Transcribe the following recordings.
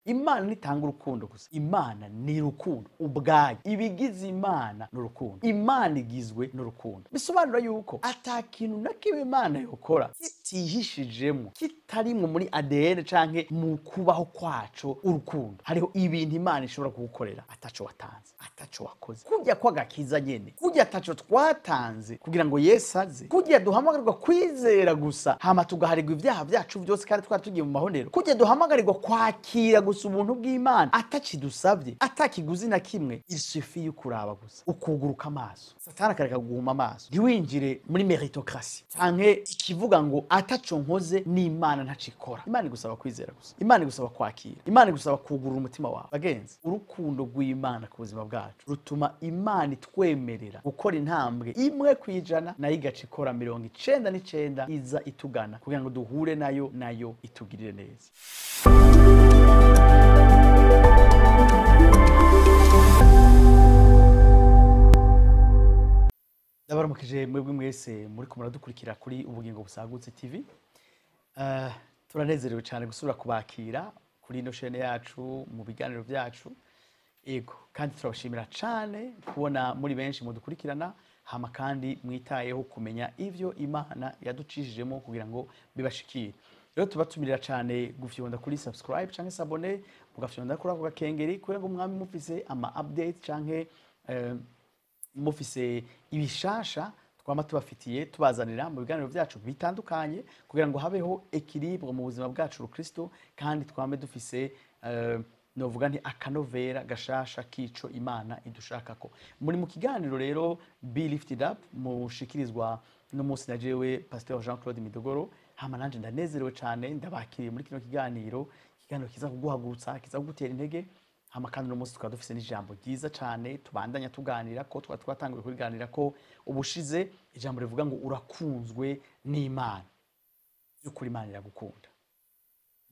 Imana nitanga urukundo gusa, Imana ni urukundo ubwayo. Ibigize Imana ni urukundo, Imana igizwe n'urukundo. Bisobanura yuko ata kintu na kimwe Imana yokora kitihishijemo, kitarimwo muri ADN canke mu kubaho kwaco urukundo. Hariho ibintu Imana ishobora kugukorera ataco watanze, ataco wakoze. Kurya kw'agakiza nyene, kurya ataco twatanze kugira ngo Yesu aze, kurya duhamagarirwa kwizera gusa hama tugaharirwa ivyaha vyacu vyose kandi twari tugiye mu mahonero, kurya duhamagarirwa kwakira gusa ubuntu bw'Imana atakidusabye, atakiguzi na kimwe. Il suffit yo kuraba gusa, ukuguruka amaso, Satani akareka guhuma amaso, ntiwinjire muri meritocracy canke ikivuga ngo ataco nkoze n'Imana ntacikora. Imana igusaba kwizera gusa, Imana igusaba kwakira, Imana igusaba kugurura umutima wawe. Bagenzi, urukundo rw'Imana ku buzima bwacu rutuma Imana itwemerera gukora intambwe 1%, nayo igaca ikora 99 iza itugana kugira ngo duhure nayo, nayo itugirire neza. Ndabaramukije mwebwe mwese muri ko muradukurikira kuri Ubugingo Busagutse TV. Turanezerewe cyane gusubira kubakira kuri ino chaîne yacu mu biganiro byacu. Ego, kandi turabashimira cyane kubona muri benshi mudukurikirana, hama kandi mwitayeho kumenya ivyo Imana yaducishijemo kugira ngo bibashikire. Rero tubatumirira cyane gufyonda kuri subscribe canke s'abonner, mugafyonda kuri ako gakengeri kugira ngo mwami mufise ama update canke mufise ibishasha twama tubafitiye tubazanira mu biganiro byacu bitandukanye, kugira ngo habeho équilibre mu buzima bwacu rukristo, kandi twame dufise novuga nti akanovera gashasha kico Imana idushakako. Muri mu kiganiro rero Be Lifted Up mushikirizwa n'umunsi na jewe Pasteur Jean Claude Midogoro. Hama nanje ndanezerewe cyane ndabakiriye muri kino kiganiro, ikiganiro kiza kuguhagurutsa, kiza kugutera intege. Hama kandi uno munsi tukaba dufise n'ijambo ryiza cyane tubandanya tuganira ko twari twatanguye kubiganira ko ubushize, ijambo rivuga ngo urakunzwe n'Imana. By'ukuri Imana iragukunda,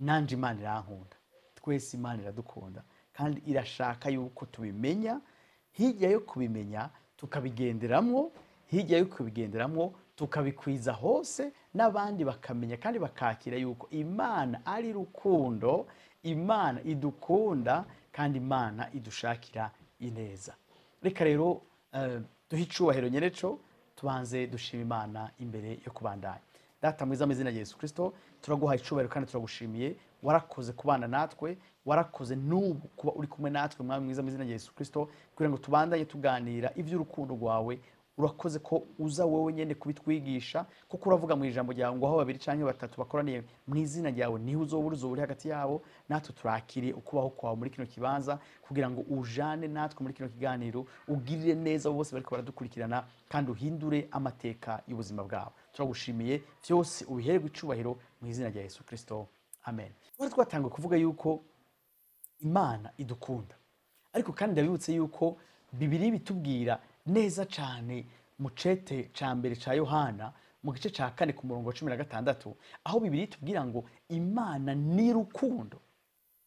nanje Imana irankunda, twese Imana iradukunda, kandi irashaka yuko tubimenya. Hirya yo kubimenya tukabigenderamwo, hirya yo kubigenderamwo tukabikwiza hose n'abandi bakamenya kandi bakakira yuko Imana ari rukundo, Imana idukunda kandi Imana idushakira ineza. Reka rero duhe icubahiro nyereco, tubanze dushima Imana imbere yo kubandanya. Data mwiza, mu izina rya Yesu Kristo turaguha icubahiro kandi turagushimiye. Warakoze kubana natwe, warakoze n'ubu kuba uri kumwe natwe, Mwami mwiza, mu izina rya Yesu Kristo, kugira ngo tubandanye tuganira ivy'urukundo rwawe. Urakoze ko uza wewe nyene kubitwigisha, kuko uravuga mu ijambo ryawe ngo aho babiri canke batatu bakoraniye mu izina ryawe niho uzoba uri hagati yabo. Natwe turakiriye ukubaho kwawe muri kino kibanza kugira ngo ujane natwe muri kino kiganiro, ugirire neza bose bariko baradukurikirana kandi uhindure amateka y'ubuzima bwabo. Turagushimiye vyose, ubihererwe icubahiro mu izina rya Yesu Kristo, amen. Twari twatanguye kuvuga yuko Imana idukunda, ariko kandi ndabibutse yuko Bibiliya bitubwira neza cyane mu cete ca mbere ca Yohana mu gice ca 4 ku murongo wa 16, aho Bibiliya itubwira ngo Imana ni rukundo.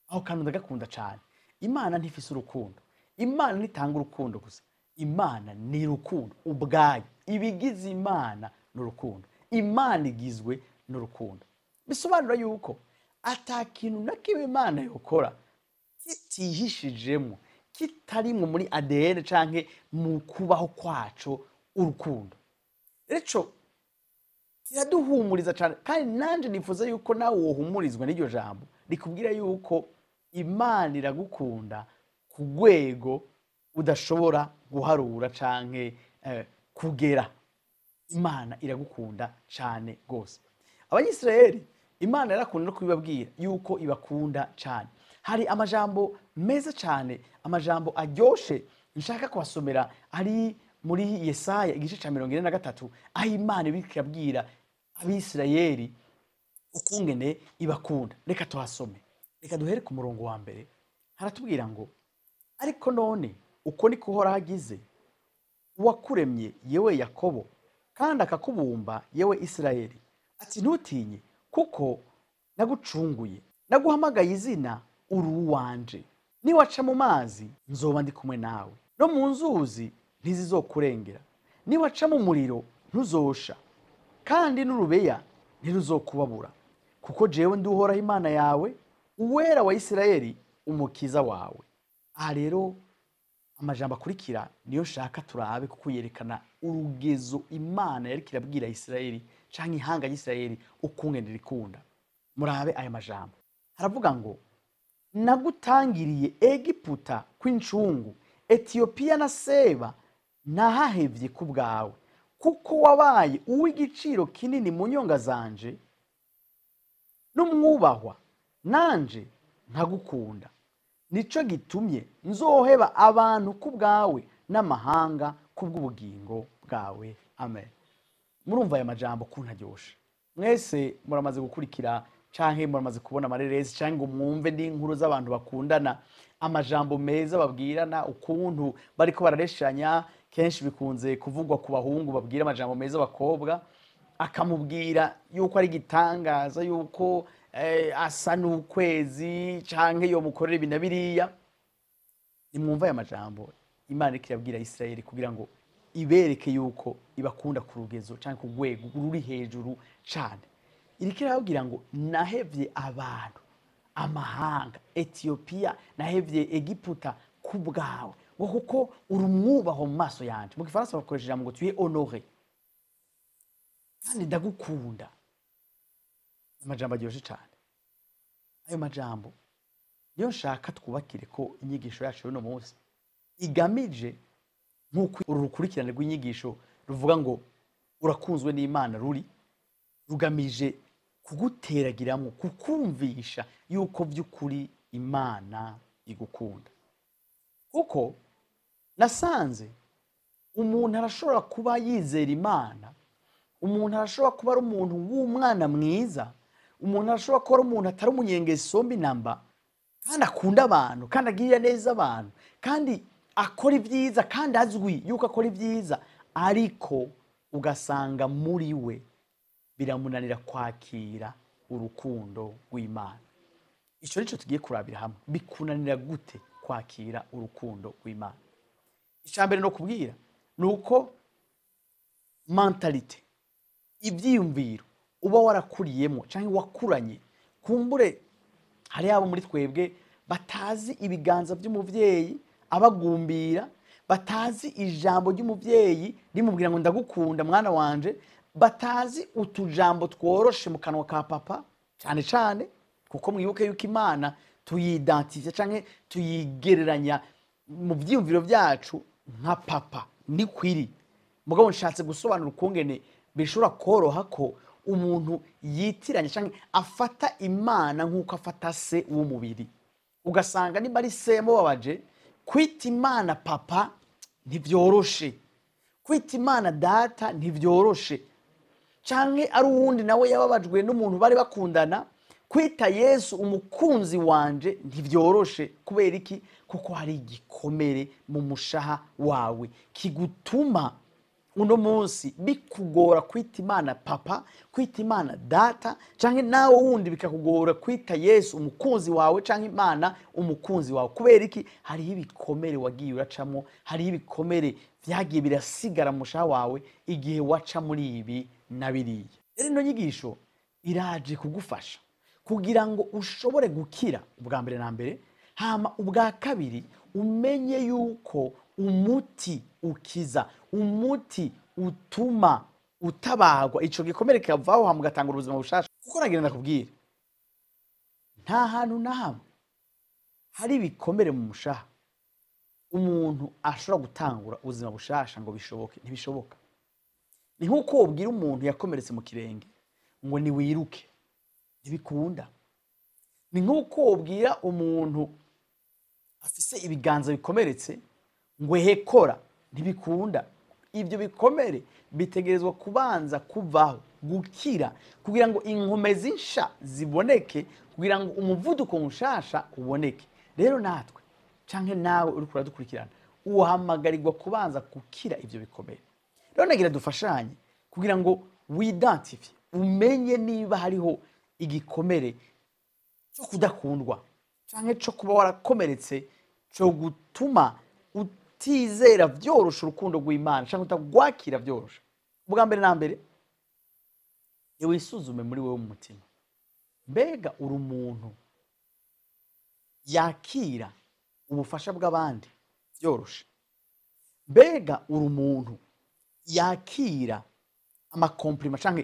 Aho kandi ndagakunda cyane. Imana ntifise urukundo, Imana nitanga urukundo gusa, Imana ni rukundo ubwayo. Ibigize Imana ni urukundo, Imana igizwe n'urukundo. Bisobanura yuko ata kintu na kimwe Imana yokora kitihishijemo, kitarimwo muri ADN canke mu kubaho kwaco urukundo. Reco kiraduhumuriza cyane, kandi nanje nifuza yuko nawe wohumurizwa n'iryo jambo rikubwira yuko Imana iragukunda ku rwego udashobora guharura canke kugera. Imana iragukunda cyane gose. Abanyisirayeli Imana yarakunda no kubibabwira yuko ibakunda cyane. Hari amajambo meza cyane, amajambo aryoshe nshaka kubasomera ari muri Yesaya igice ca 43, aho Imana ibikabwira Abisirayeli ukungene ibakunda. Reka tuhasome, reka duhere ku murongo wa mbere. Haratubwira ngo ariko none uko niko Uhoraho agize, uwakuremye yewe Yakobo, kandi akakubumba yewe Isirayeli, ati ntutinye kuko nagucunguye, naguhamagaye izina, uri uwanje. Niwaca mu mazi nzoba ndi kumwe nawe, no mu nzuzi ntizizokurengera, niwaca mu muriro ntuzosha, kandi n'urubeya ntiruzokubabura, kuko jewe ndi Uhoraho Imana yawe, Uwera wa Isirayeli, Umukiza wawe. Aha rero amajambo akurikira niyo nshaka turabe, kuko yerekana urugezo Imana yariko irabwira Isirayeli canke ihanga ry'Isirayeli ukungene rikunda. Murabe aya majambo, haravuga ngo: "Nagutangiriye Egiputa kw'incungu, Etiyopiya na Seba nahahevye ku bwawe, kuko wabaye uw'igiciro kinini mu nyonga zanje n'umwubahwa, nanje nkagukunda. Nico gitumye nzoheba abantu ku bwawe n'amahanga kubw'ubugingo bwawe." Amen. Murumva aya majambo kuntu aryoshe. Mwese muramaze gukurikira canke muramaze kubona amareresi canke ngo mwumve n'inkuru z'abantu bakundana, amajambo meza babwirana, ukuntu bariko barareshanya. Kenshi bikunze kuvugwa ku bahungu babwira amajambo meza abakobwa, akamubwira yuko ari igitangaza, yuko asa n'ukwezi canke yomukorera ibi na biriya. Nimwumva aya majambo Imana iriko irabwira Isirayeli kugira ngo ibereke yuko ibakunda ku rugezo canke ku rwego ruri hejuru cane. Iriko irababwira ngo: "Nahevye abantu, amahanga, Etiyopiya, nahevye Egiputa ku bwawe, ngo kuko uri umwubaho mu maso yanje." Mu Gifaransa bakoresha ijambo ngo "tu es honoré", kandi ndagukunda. Amajambo aryoshe cane. Ayo majambo niyo nshaka twubakire ko inyigisho yacu y'uno munsi igamije, nk'uko uru rukurikirane rw'inyigisho ruvuga ngo "Urakunzwe n'Imana", ruri rugamije kuguteragiramwo, kukumvisha yuko by'ukuri Imana igukunda. Kuko nasanze umuntu arashobora kuba yizera Imana, umuntu arashobora kuba ari umuntu w'umwana mwiza, umuntu arashobora kuba ari umuntu atari umunyengeso mbi namba, kandi akunda abantu, kandi agirira neza abantu, kandi akora ibyiza, kandi azwi yuko akora ibyiza, ariko ugasanga muri we biramunanira kwakira urukundo rw'Imana. Icyo nicyo tugiye kurabira hamwe: bikunanira gute kwakira urukundo rw'Imana? Icya mbere no kubwira ni uko mentalité, ibyiyumviro uba warakuriyemo cyangwa wakuranye. Kumbure hari abo muri twebwe batazi ibiganza by'umubyeyi abagumbira, batazi ijambo ry'umubyeyi rimubwira ngo "Ndagukunda mwana wanje", batazi utujambo tworoshe mu kanwa ka papa cyane cyane, kuko mwibuke yuko Imana tuyidantifiye cyangwa tuyigereranya mu byiyumviro byacu nka papa. Nikwiri mugabo nshatse gusobanura ukungene bishobora koroha ko umuntu yitiranya cyangwa afata Imana nk'uko afata se w'umubiri, ugasanga niba ari se yamubabaje, kwita Imana papa ntibyoroshe, kwita Imana data ntibyoroshe, canke ari uwundi nawe yababajwe n'umuntu bari bakundana, kwita Yesu umukunzi wanje ntibyoroshe. Kubera iki? Kuko hari igikomere mu mushaha wawe kigutuma uno munsi bikugora kwita Imana papa, kwita Imana data, canke nawe wundi bikakugora kwita Yesu umukunzi wawe canke Imana umukunzi wawe. Kubera iki? Hariho ibikomere wagiye uracamo, hariho ibikomere vyagiye birasigara mu mushaha wawe igihe waca muri ibi na biriya. Rero ino nyigisho iraje kugufasha kugira ngo ushobore gukira ubwa mbere na mbere, hama ubwa kabiri umenye yuko umuti ukiza, umuti utuma utabagwa, ico gikomere kikavaho, hama ugatanga ubuzima bushasha. Kuko nagira ndakubwira, nta hantu na hamwe hari ibikomere mu mushaha umuntu ashobora gutangura ubuzima bushasha ngo bishoboke. Ntibishoboka. Ni nk'uko wobwira umuntu yakomeretse mu kirenge ngo niwiruke, ntibikunda. Ni nk'uko wobwira umuntu afise ibiganza bikomeretse ngo ehekora, ntibikunda. Ibyo bikomere bitegerezwa kubanza kuvaho, gukira, kugira ngo inkomezi nsha ziboneke, kugira ngo umuvuduko mushasha uboneke. Rero natwe canke nawe uriko uradukurikirana uhamagarirwa kubanza gukira ivyo bikomere. Rero nagira dufashanye kugira ngo widentifie, umenye niba hariho igikomere cyo kudakundwa canke cyo kuba warakomeretse cyo gutuma utizera vyorosha urukundo rw'Imana canke utagwakira vyorosha. Ubwa mbere na mbere, wisuzume muri wewe mu mutima: mbega uri umuntu Yakira ubufasha bw'abandi byoroshe? Mbega uri umuntu yakira ama compliments canke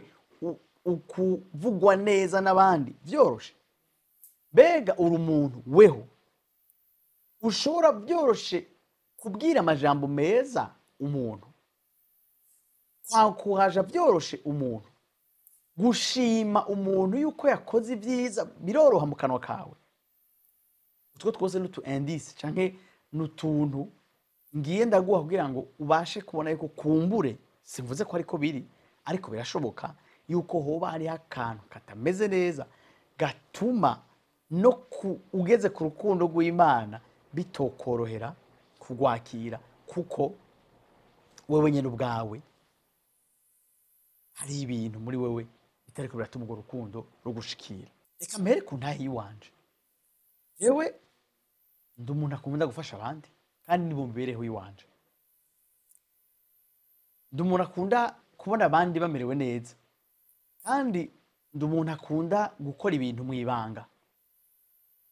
ukuvugwa neza n'abandi byoroshe? Mbega uri umuntu weho ushobora byoroshe kubwira amajambo meza umuntu, kwakuhaja byoroshe umuntu, gushima umuntu yuko yakoze ibyiza biroroha mu kanwa kawe? Utwo twose n'utu indice canke n'utuntu ngiye ndaguha kugira ngo ubashe kubona yuko kumbure, simvuze ko ariko biri, ariko birashoboka yuko hoba hariho akantu katameze neza gatuma no ugeze ku rukundo rw'Imana bitokorohera kugwakira, kuko wewe nyene ubwawe hari ibintu muri wewe bitariko biratuma urwo rukundo rugushikira. Reka mpere ku ntahe y'iwanje. Jewe ndi umuntu akunda gufasha abandi, kandi ni mu mibereho y'iwanje. Ndi umuntu akunda kubona abandi bamerewe neza, kandi ndi umuntu akunda gukora ibintu mu ibanga.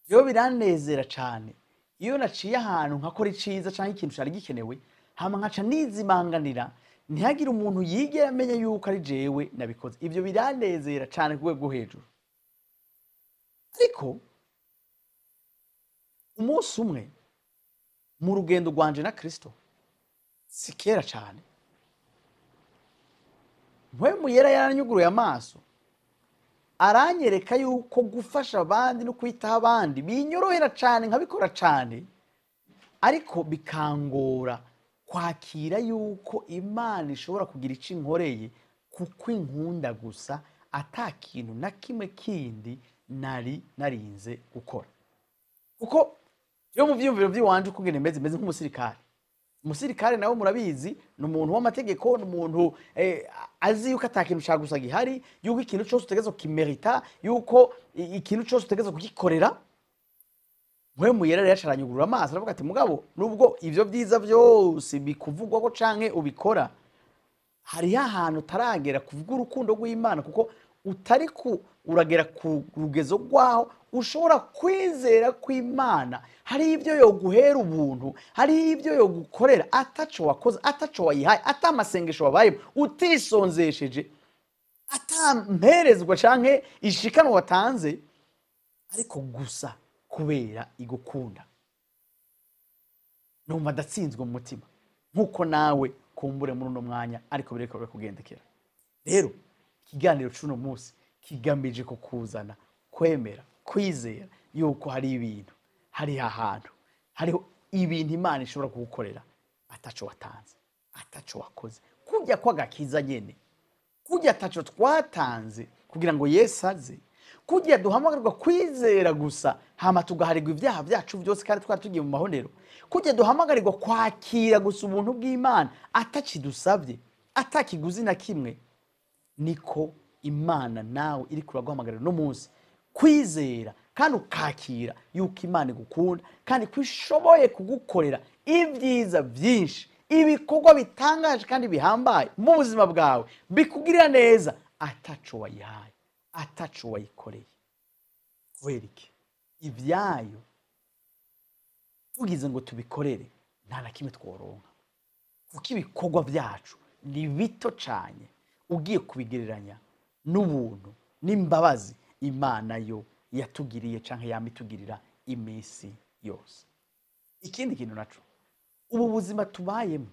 Jewe biranezera cane iyo naciye ahantu nkakora iciza canke ikintu cari gikenewe, hama nkaca nizimanganira, ntihagire umuntu yigera amenya yuko ari jewe nabikoze. Ivyo biranezera cane ku rwego rwo hejuru. Ariko umunsi umwe mu rugendo rwanje na Kristo, si kera cane, Mpwemu Yera yaranyuguruye amaso, aranyereka yuko gufasha abandi no kwitaho abandi binyorohera cane, nkabikora cane, ariko bikangora kwakira yuko Imana ishobora kugira ico inkoreye kuko inkunda gusa, ata kintu na kimwe kindi nari narinze gukora. Kuko yo mu vyiyumviro vy'iwanje uko ngene meze, meze nk'umusirikare. Umusirikare nawe murabizi ni umuntu w'amategeko, ni umuntu azi yuko ata kintu ca gusa gihari, yuko ikintu cose utegerezwa kukimerita, yuko ikintu cose utegerezwa kugikorera. Mpwemu Yera rero acaranyugurura amaso, aravuga ati mugabo nubwo ivyo vyiza vyose bikuvugwako canke ubikora, hariho ahantu utaragera kuvuga urukundo rw'Imana, kuko utari ku uragera ku rugezo rwaho ushobora kwizera ko Imana hari ibyo yoguhera ubuntu, hari ibyo yogukorera ataco wakoze, ataco wayihaye, ata amasengesho wabayemo, utisonzesheje, ata mperezwa canke ishikanwa watanze, ariko gusa kubera igukunda. Numva ndatsinzwe mu mutima nkuko nawe kumbure muri uno mwanya, ariko bireka kugendekera. Rero ikiganiro c'uno munsi kigamije kukuzana kwemera, kwizera yuko hari ibintu, hari ahantu, hariho ibintu Imana ishobora kugukorera ataco watanze, ataco wakoze. Kurya kw'agakiza nyene, kurya ataco twatanze kugira ngo Yesu aze, kurya duhamagarirwa kwizera gusa hama tugaharirwa ibyaha byacu byose kandi twari tugiye mu mahonero, kurya duhamagarirwa kwakira gusa ubuntu bw'Imana atakidusabye, atakiguzi na kimwe, niko Imana nawe iri kuraguhamagarira no munsi kwizera kandi ukakira yuko Imana igukunda kandi ko ishoboye kugukorera ibyiza byinshi, ibikorwa bitangaje kandi bihambaye mu buzima bwawe, bikugirira neza ataco wayihaye, ataco wayikoreye. Kubera iki? Ibyayo tugize ngo tubikorere nta na kimwe tworonka, kuko ibikorwa byacu ni bito cane ugiye kubigereranya n'ubuntu n'imbabazi Imana yo yatugiriye canke yamitugirira iminsi yose. Ikindi kintu naco, ubu buzima tubayemo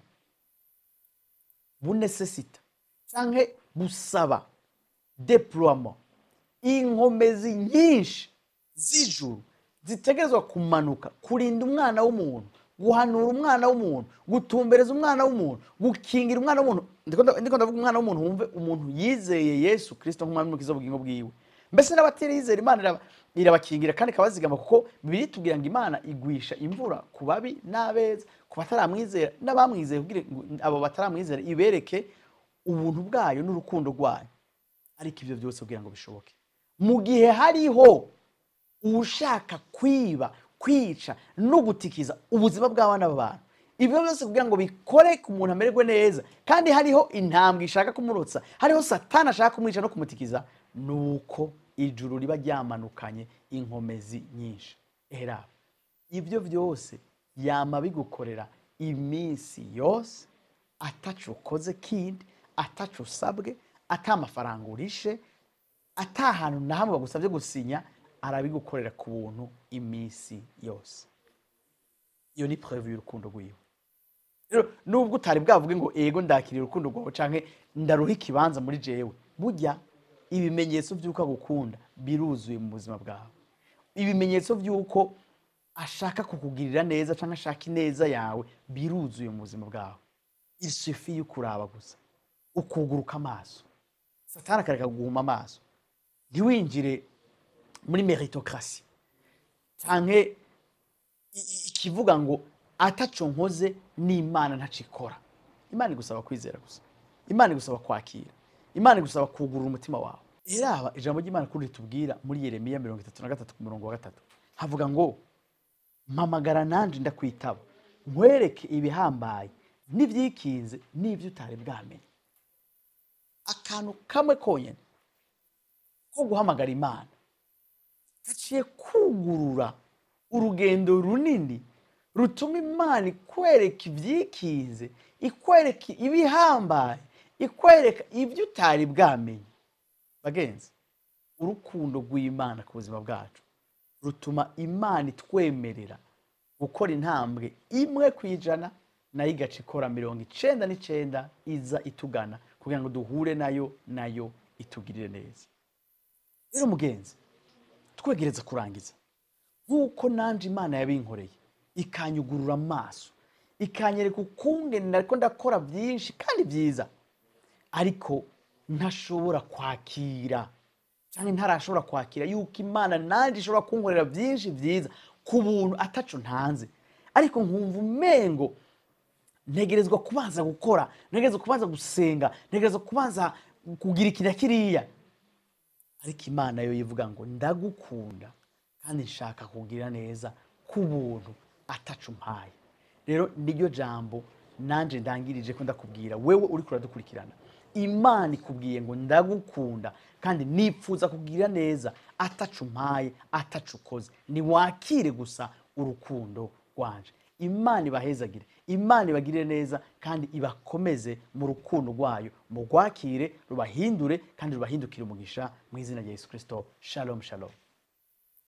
bunesesita canke busaba deploiement, inkomezi nyinshi z'ijuru zitegerezwa kumanuka kurinda umwana w'umuntu, guhanura umwana w'umuntu, gutumbereza umwana w'umuntu, gukingira umwana w'umuntu. Ndiko ndavuga umwana w'umuntu, wumve umuntu yizeye Yesu Kristo nk'umwami n'umukiza w'ubugingo bwiwe. Mbese n'abatizera Imana irabakingira kandi ikabazigama, kuko Bibiliya itubwira ngo Imana igwisha imvura ku babi n'abeza, ku bataramwizera n'abamwizeye, kugira ngo abo bataramwizera ibereke ubuntu bwayo n'urukundo rwayo. Ariko ivyo byose kugira ngo bishoboke, mu gihe hariho ushaka kwiba, kwica no gutikiza ubuzima bw'abana b'abantu, ibyo byose kugira ngo bikore ku muntu amererwe neza, kandi hariho intambwe ishaka kumurotsa, hariho Satani ashaka kumwica no kumutikiza, nuko ijuru riba ryamanukanye inkomezi nyinshi. Era Ibyo byose yama bigukorera iminsi yose, ataco ukoze kindi, ataco usabwe, ata mafaranga urishe, ata hantu na hamwe bagusabye gusinya, arabigukorera ku buntu iminsi yose. Iyo ni preuve y'urukundo rwiwe. Rero nubwo utari bwavuge ngo ego ndakiriye urukundo rwawe canke ndaruha ikibanza muri jewe, burya ibimenyetso vy'uko agukunda biruzuye mu buzima bwawe. Ibimenyetso vy'uko ashaka kukugirira neza canke ashaka ineza yawe biruzuye mu buzima bwawe. Il suffit yo kuraba gusa, ukuguruka amaso, Satani akareka guhuma amaso, ntiwinjire muri méritocratie canke ikivuga ngo ataco nkoze n'Imana ntacikora. Imana igusaba kwizera gusa, Imana igusaba kwakira, Imana igusaba kugurura umutima wawe. Eraba ijambo ry'Imana kuri ritubwira muri Yeremiya 33 ku murongo wa 3, havuga ngo mpamagara nanje ndakwitaba, nkwereke ibihambaye n'ivyikinze n'ivyo utari bwamenye. Akantu kamwe konyene ko guhamagara Imana gaciye kugurura urugendo runini rutuma Imana ikwereka ivyikinze, ikwereka ibihambaye, ikwereka ibyo utari bwamenye. Bagenzi, urukundo rw'Imana ku buzima bwacu rutuma Imana itwemerera gukora intambwe 1 ku 100, nayo igaca ikora 99 iza itugana kugira ngo duhure nayo, nayo itugirire neza. Rero mugenzi, twegereza kurangiza, nk'uko nanje Imana yabinkoreye ikanyugurura amaso, ikanyereka ukungene nariko ndakora byinshi kandi byiza, ariko ntashobora kwakira canke ntarashobora kwakira yuko Imana nanje ishobora kunkorera byinshi byiza ku buntu ataco ntanze, ariko nkumva umengo ntegerezwa kubanza gukora, ntegerezwa kubanza gusenga, ntegerezwa kubanza kugira iki na kiriya. Ariko Imana yo yivuga ngo ndagukunda kandi nshaka kugira neza ku buntu ataco mpaye. Rero niryo jambo nanje ndangirije ko ndakubwira wewe uri kuradukurikirana. Imana ikubwiye ngo ndagukunda kandi nipfuza kugira neza ataco mpaye, ataco ukoze. Niwakire gusa urukundo rwanje. Imana ibahezagire, Imana ibagirire neza kandi ibakomeze mu rukundo rwayo, mugwakire, rubahindure kandi rubahindukire umugisha mu izina rya Yesu Kristo. Shalom, shalom.